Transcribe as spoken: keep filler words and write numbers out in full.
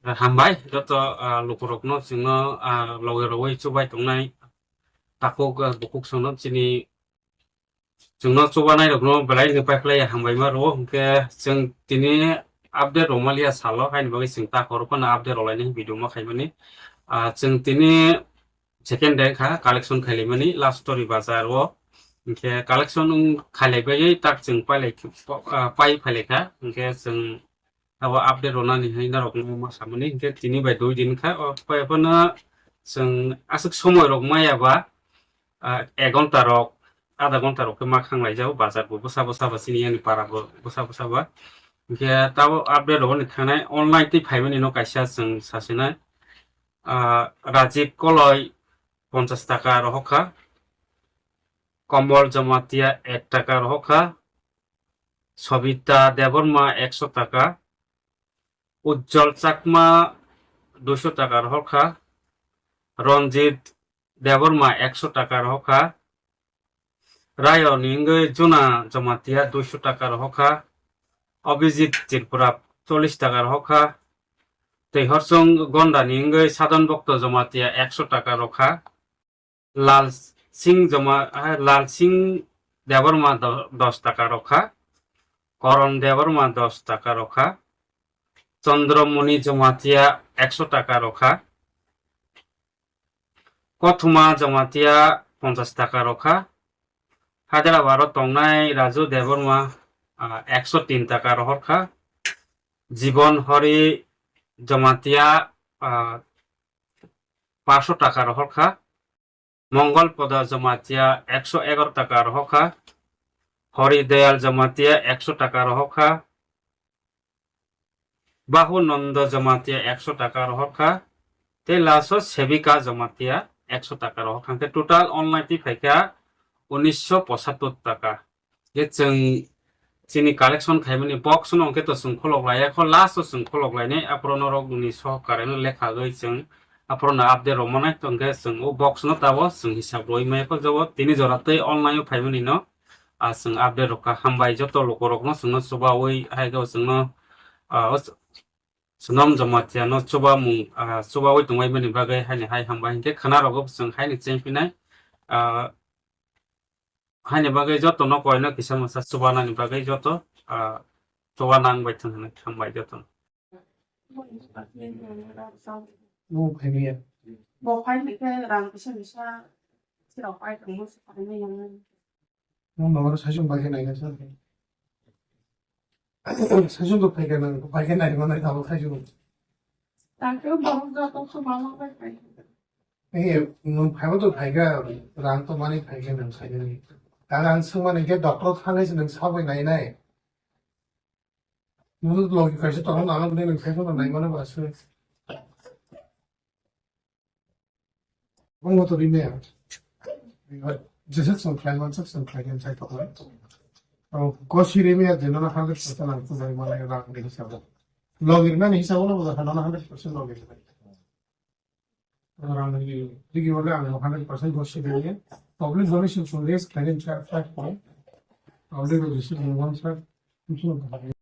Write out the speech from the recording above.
Hambai joto, ah, lukurokno, chwngno, ah, loge rogwi chubai tongnai takhuk, ah, bukhuk songno chini, chwngno chubanai rokno belai no paiphlai hambaima rwo. Hwnkhe chwng tini update rwmaliya salo, haini bagwi chwng ta horo phano update rwlaini video ma khaimani. Ah, chwng tini second day kha collection khailaimani last story bazar o. Hwnkhe collection wng khailaibaiwi tak chwng pailai, ah, pai phailaikha. Hwnkhe chwng abo update rwnani hai norokno ma samani, hwnkhe tini bai dui din kha. O pai phano chwng aswk somoi rok maya ba, ah, ek ghonta rok, adha ghonta rok khe ma khanglai jao, bazar bo bwsa bwsa ba chini yani para bo bwsa bwsa ba. Hwnkhe tabo update rwani thangnai online twi phaimani no kaisa chwng sasinai, ah, Rajib Koloi ponchas taka rohok kha, Komol Jamatia ek taka rohok kha, Sobita Debbarma ekso taka, Ujjol Chakma duiso taka rohor kha, Ranjit Debbarma ekso taka rohor kha, Rayo ni wngwi Juna Jamatia duiso taka rohor kha, Abhijit Tripura chollish taka rohor kha, tei Horsong Gonda ni wngwi Sadhan Bhakta Jamatia ekso taka rohor kha, Lal Singh Joma-, ah, Lal Singh Debbarma do-, dos taka rokha, Koron Debbarma dos taka rokha, Chandramoni Jamatia ekso taka rokha, Kothoma Jamatia ponchas taka rokha, Hyderabad o tongnai Raju Debbarma, ah, ekso tin taka rohor kha, Jibon Hori Jamatia, ah, paso taka rohor kha, Mongol Poda Jamatia ekso egaroh taka rohor kha, Hori Dayal Jamatia ekso taka rohor kha, Bahu Nanda Jamatia ekso taka rohor kha, tei last o Sevika Jamatia ekso taka rohor kha. Hwnkhe total online twi phaikha unisho pochattor taka. Je chwng chini collection khaimani box no hwnkhe to chwng kholok laiya kho, last o chwng kholok lainai, aphuru norok ni sohokare no lekha gwi chwng aphuru no update rw manai, to hwnkhe chwng o box no tabo chwng hisab rwui maya kho, jabo tini jora tei online o phaimani no, ah, chwng update rwkha. Hambai joto lukurok no chwngno chubaui hai khe chwngno, ah, o Sonom Jamatia no chubamung, ah, chubaui tongmani bagwi haini hai hambai hinkhe khwnarogo chwng haini chengphinai, ah, Haini bagwi joto no koino kisa mwsa chubanani bagwi joto, ah, chuba nang bai thang hinwi hambai joto no. Bo phai maya. Bo phai khe rang kisa misa sirok pai tongmo se phai maya. Nang mama saichung bai khe naina sa. Saichung to phai khe nang, bai khe nai ma nai tabo saichung. Tang khe bo joto chuba ma bai phai. Ee, nwng phaibo to phaikha, rang to mani phaikha nwng khainani. Ang, ang swngmani khe doctor thangwi se nwng sabwi nainai. Nwng logi kaisa tongma nang bini nwng khaikha nang naimano ba se. Omo to rimaya. Jeswk chwng khlai manswk chwng khlai khe sai tongma. O, gosi rimaya je nono hundred percent ang tubui mani rang ni hisabo. Logi rimani hisabo no bo nono hundred percent logi rimani. Rang rigi, rigi wale ang hundred percent gosi rigi. Public donation to raise khaini cha five point. Public donation in one side.